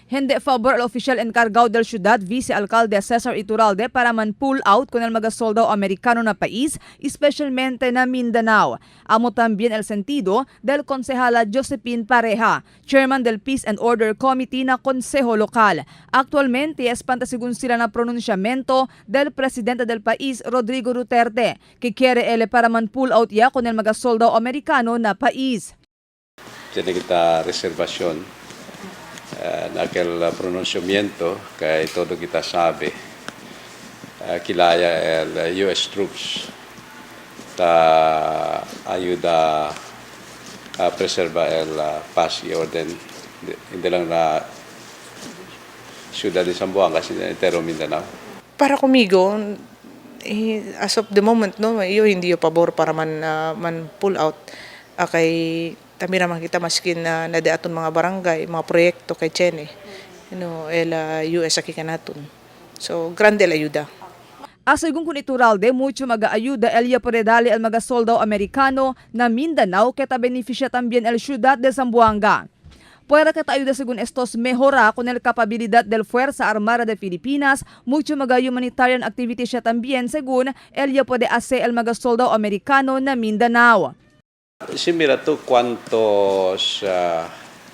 Hindi favor el oficial encargado del ciudad, vicealcalde Cesar Iturralde, para man pull out con el mga soldado americano na país, especialmente na Mindanao. Amo también el sentido del concejala Josephine Pareja, chairman del Peace and Order Committee na Consejo Local. Actualmente, espanta según sila na pronunciamiento del presidente del país, Rodrigo Duterte, que quiere ele para man pull out ya con el mga soldado americano na país. Tiene kita reservación na aquel pronunciamiento kay todo kita sabe kilaya el US troops ta ayuda a preserva el paz y orden hindi lang na ciudad de Zamboanga sino entero Mindanao. Para conmigo, eh, as of the moment, no, iyo hindi yo pabor para man pull out. Kay tami naman kita maskin na na aton mga barangay, mga proyekto kay Chene. El US aki kanaton. So, grande la ayuda. Asegun con Iturralde, mucho maga-ayuda el ya puede darle el mga soldado americano na Mindanao que ta beneficia también el ciudad de Zamboanga. Puede que ta ayuda según estos mejora con el capacidad del Fuerza Armada de Filipinas, mucho maga humanitarian activity siya también según el ya puede hacer el mga soldado americano na Mindanao. Si mira tú cuántos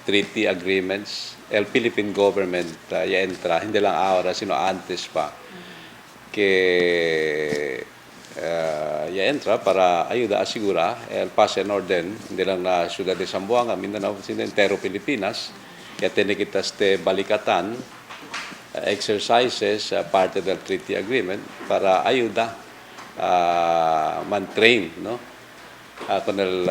treaty agreements el Philippine government ya entra, hindi lang ahora sino antes pa, que ya entra para ayuda a asegurar el paz en orden, hindi lang na ciudad de Zamboanga, Mindanao, sino entero Pilipinas. Ya tiene kita este balikatan exercises, parte del treaty agreement para ayuda a man-train, no? Con el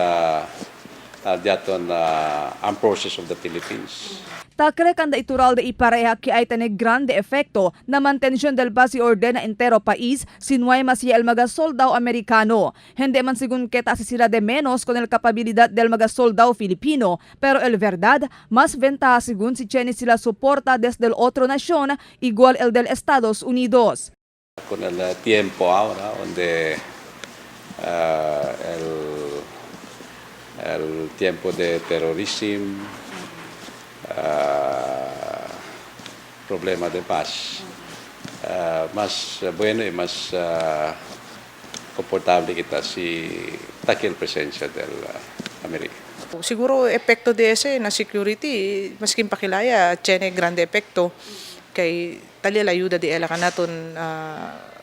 diaton Armed Forces of the Philippines. Ta cree kanda Iturralde y Pareja que hay tener grande efecto na mantención del paz y orden na entero país si no hay mas el mga soldado americano. Hindi man según que ta sila de menos con el capabilidad del mga soldado filipino, pero el verdad, más ventaja según si tiene sila soporta desde el otro nación, igual el del Estados Unidos. Con el tiempo ahora, donde el tiempo de terrorismo, problema de paz, más bueno y más confortable kita si takil presencia del Amerika. Siguro epekto de ese na security, maskin pakilaya, tiene grande epekto kay tali la ayuda di ela kanaton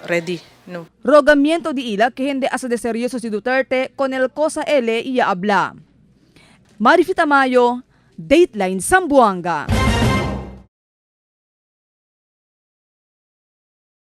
ready, no. Rogamiento di ila que hindi asa de seryoso si Duterte con el cosa L iya habla. Marifi Tamayo, Dateline Zamboanga.